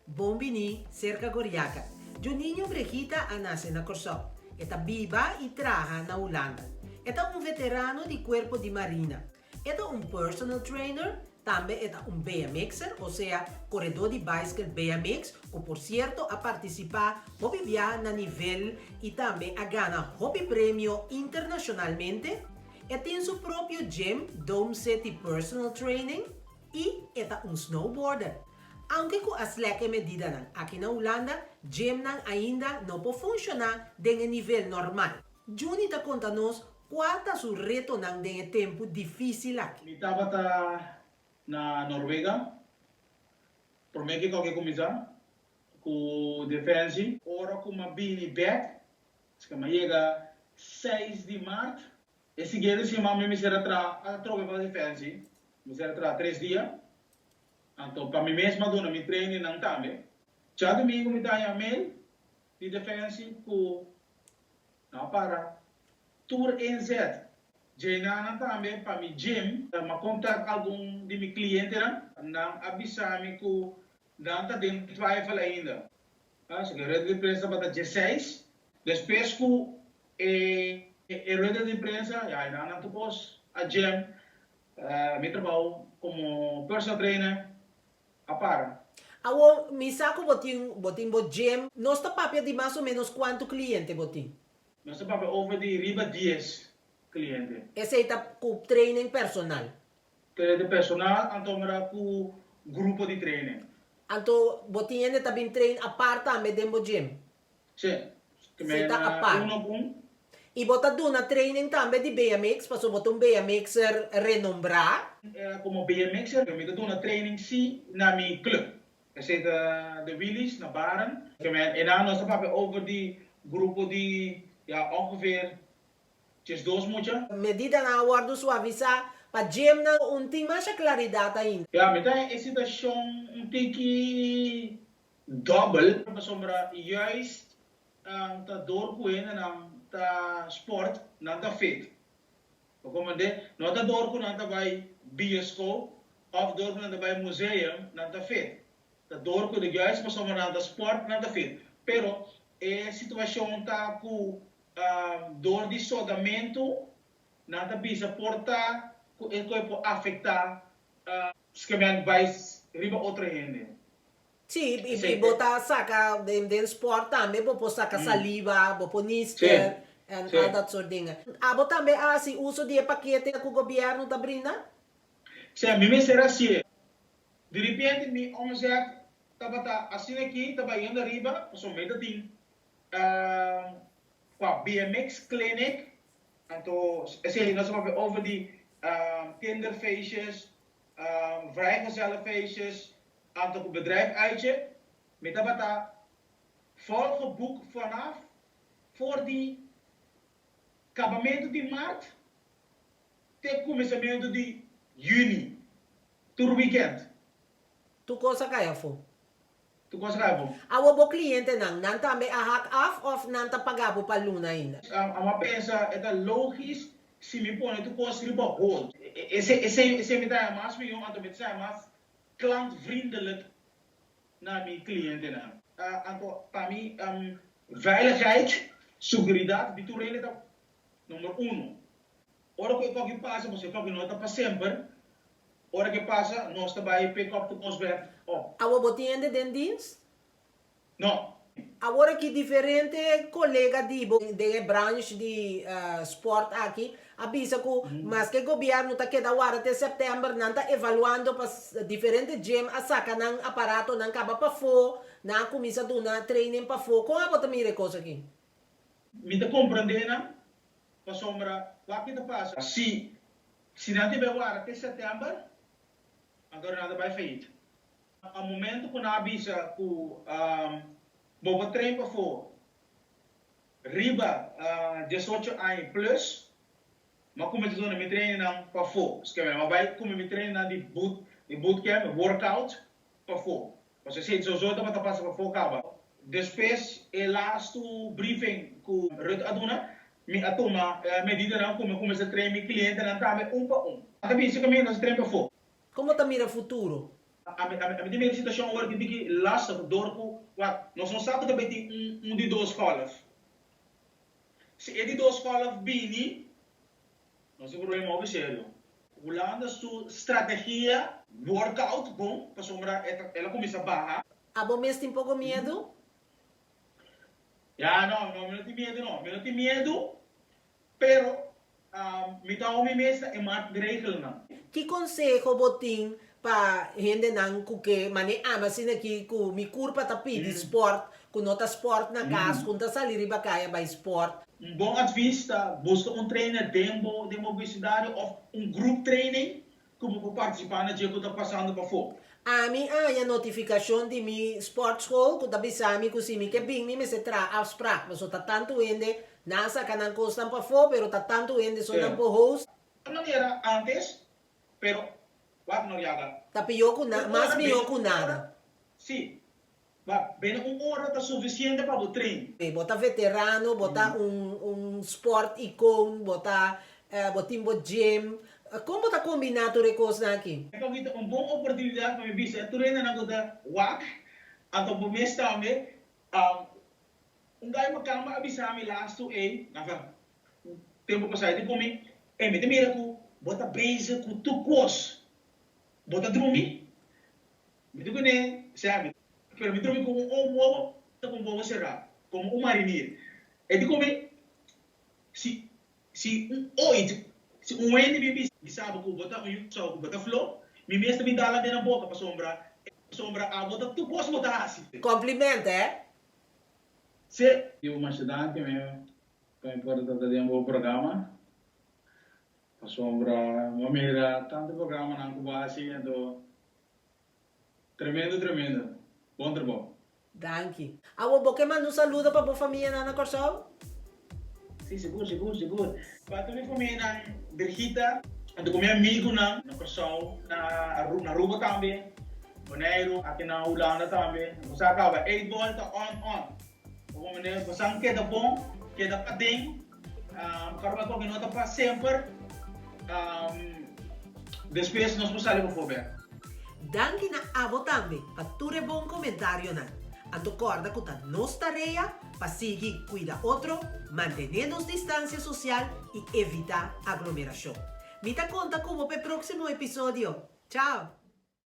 Bon bini serka Goriaka. Juninho Brejita a nase na Kòrsou. E ta biba i traha na Hulanda. E ta un veterano di Kuerpo di Marina. E ta un personal trainer, tambe e ta un BMX'er, osea koredó di baiskel BMX, ku por sierto a partisipá hopi bia na nivel i tambe a gana hopi premio internashonalmente. E tin su propio gym, Dome City Personal Training, i e ta un snowboarder. Aunke ku a slèk e medidanan aki na Hulanda, gymnan ainda no por funshoná den e nivel normal. Juni ta konta nos kua ta su retonan den e tempu difísil aki. Mi tabata na Norwega promé ku e kuminsá ku Defensie. Ora ku mi a bini bèk, esaki mi a yega seis di mart, e siguiente siman mi mester a traha atrobe pa Defensie, mi mester a traha tres dia. Anto pa mi mes mi a duna mi trainingnan tambe. Djadumingu mi ta haña mail di Defensie ku Nan a para tur inzet. Djenanan tambe pa mi gym. Mi a contact algun di mi clientenan. Nan a bisa mi cu nan ta den twijfel ainda. Así cu rueda di prensa tabata djeseis. Despues cu e rueda di prensa, ya nan nan tur cos a gym. Mi trabao como personal trainer a para. Awor, mi sa ku bo tin bo tin bo gym. Nos ta papia di mas o menos kuantu kliente bo tin? Nos ta papia over di riba dies kliente. Esei ta ku training personal? Training personal anto mira ku grupo di training. Anto bo tin hende ta bin train apart tambe den bo gym? Sí, Esei ta apart. Uno ku un. I bo ta duna training tambe di BMX, pasobra bo ta un BMX'er renombrá. Komo BMX'er mi ta duna training sí na mi club. Esei ta The Wheelies na Baren. Einan nos ta papia over di grupo di ya ongeveer 12 mucha. Medidanan a wòrdu suavisá pa gymnan un tin masha klaridat ainda. Ya, mi ta e situashon un tiki Dòbel, pasobra juist ta dor ku hendenan ta spòrt, nan ta fit. Bo komprendé? No ta dor ku nan ta bai bioskop òf dor ku nan ta bai museum, nan ta fit. Ta dor ku juist pasobra nan ta spòrt, nan ta fit. Pero e situashon ta ku dor di sodamentu nan ta bisa por ta ku e koe por afektá skemen bai riba otro hende. Sí, i bo ta saka den sport tambe bo por saka saliva, bo por nister en al dat soort dingen. Abo tambe a hasi uso di e pakete ku gobièrnu ta brinda? Sí, mi mester hasié. Di repente mi omzet tabata asina aki ta bayendo ariba, pasobra mi ta tin kua BMX clinic, anto esei nos a papia over di kinderfeestjes, vrijgezellenfeestjes, Anto ku bedrijf uitje, mi tabata volgeboek vanaf for di kabamentu di mart te kuminsamentu di yüni, tur wikènt. Tur kos a kai afó. Tur kos a kai afó. Awor bo klientenan, nan tambe a hak af òf nan ta paga bo pa luna ainda? Amo a pensa e ta logis si mi pone tur kos riba hold. Esei esei mi ta haña mas mihó, anto mi ta sa mas klantvriendelijk na mi klientenan. Anto pa mi veiligheid, seguridat di tur hende ta number uno. Ora ku e koki pasa, pasobra e koki no ta pa semper, ora ku e pasa nos ta bai pick up tur kos bek op. Awor bo tin hende den dienst? No. Awor aki diferente kolega di bo den e branch di sport aki a bisa ku maske gobièrnu ta keda warda te sèptèmber nan ta evaluando pa diferente gym a saka nan aparatonan kaba pafó, nan a kuminsá duna training pafó. Kon abo ta mira e kos aki? Mi ta komprendé nan pasobra wak ki ta pasa si si nan ta bai warda te sèptèmber anto nan ta bai fayit. A momento ku nan a bisa ku bo por train pafó riba 18 aña i plus, mi a kuminsá duna mi trainingnan pafó. Esaki mi a bai kume mi trainingnan di boot di bootcamp, workout, pafó. Pasobra esei sowieso tabata pasa pafó kaba. Despues e lastu briefing ku Rutte a duna, mi a tuma medidanan ku mi a kuminsá train mi klientenan tambe un pa un. A ta bisa ku mi nos a train pafó. Komo ta mira futuro? Ami ami tin mira e situashon awor ki biki lastig dor ku wak nos no sa ku ta bai tin un un di dos golf. Si e di dos golf bini nos tin problema hopi serio. Hulanda su strategia workout bon pasobra e ta el a kuminsa baha. Abo mes tin poko miedu? Ya no no mi no tin miedu no mi no tin miedu pero Mi ta hou mi mes na e maatregelnan. Ki konseho bo tin pa hendenan ku ke mane ami asina aki ku mi kurpa ta pidi sport, ku no ta sport na kas, ku no ta sali riba kaya bai sport? Un bon advis ta buska un trainer den bo den bo vecindario of un group training ku bo por partisipá na dje ku ta pasando pafó. Ami a haña notifikashon di mi sportschool ku ta bisa mi ku si mi ke bin mi mester traha afsprak pasobra ta tantu hende, nan a saka nan kosnan pafó pero ta tantu hende so nan por host. Manera antes, pero wak Noriaga. Ta pió ku na, mas mihó ku nada. Sí, Ba, bene un ora ta suficiente pa bo train. Bo ta veterano, bo ta un un sport icon, bo ta bo tin bo gym. Kon bo ta combina tur e kosnan aki? Esaki ta un bon oportunidad pa mi bisa e tur hendenan ku ta wak, anto bo mes tambe. Un gai makamba a bisa mi lastu ei, nafa, un tempu pasá, e di ku mi, Ey, mi ta mira ku bo ta bezig ku tur kos. Bo ta drumi? Mi ta kuné sèmi, pero mi trobe ku un omo wowo ta ku un wowo será, komo un marinir. E di komi, Si, si un oit, si un wende bin bisa bo ku bo ta un yu sou ku bo ta flo, mi mes ta bin dal nan den nan boka pasobra, pasobra abo ta tur kos bo ta hasi. Compliment, eh? Si. Diu masha danki mi pa mi por ta den bo programa pasobra mi a mira tantu programanan ku bo a hasi anto Tremendo tremendo. Bon trabou. Danki. Awo bo ke manda un saludo pa bo famianan na Kòrsou? Si, sigur, sigur, sigur. Pa tur mi famianan, Birgita, anto ku mi amigunan na Kòrsou, na na Aruba tambe, Boneiru, aki na Hulanda tambe. Bo sa kaba, eightball ta on on. Bo manera bo san keda bon, keda paden, Kòrda ku no ta pa semper, despues nos por sali pafó bèk. Danki na abo tambe pa tur e bon komentarionan. Anto kòrda ku ta nos tarea pa sigui kuida otro, mantené nos distansia sosial i evitá aglomerashon. Mi ta konta ku bo pa e próksimo episodio. Chao!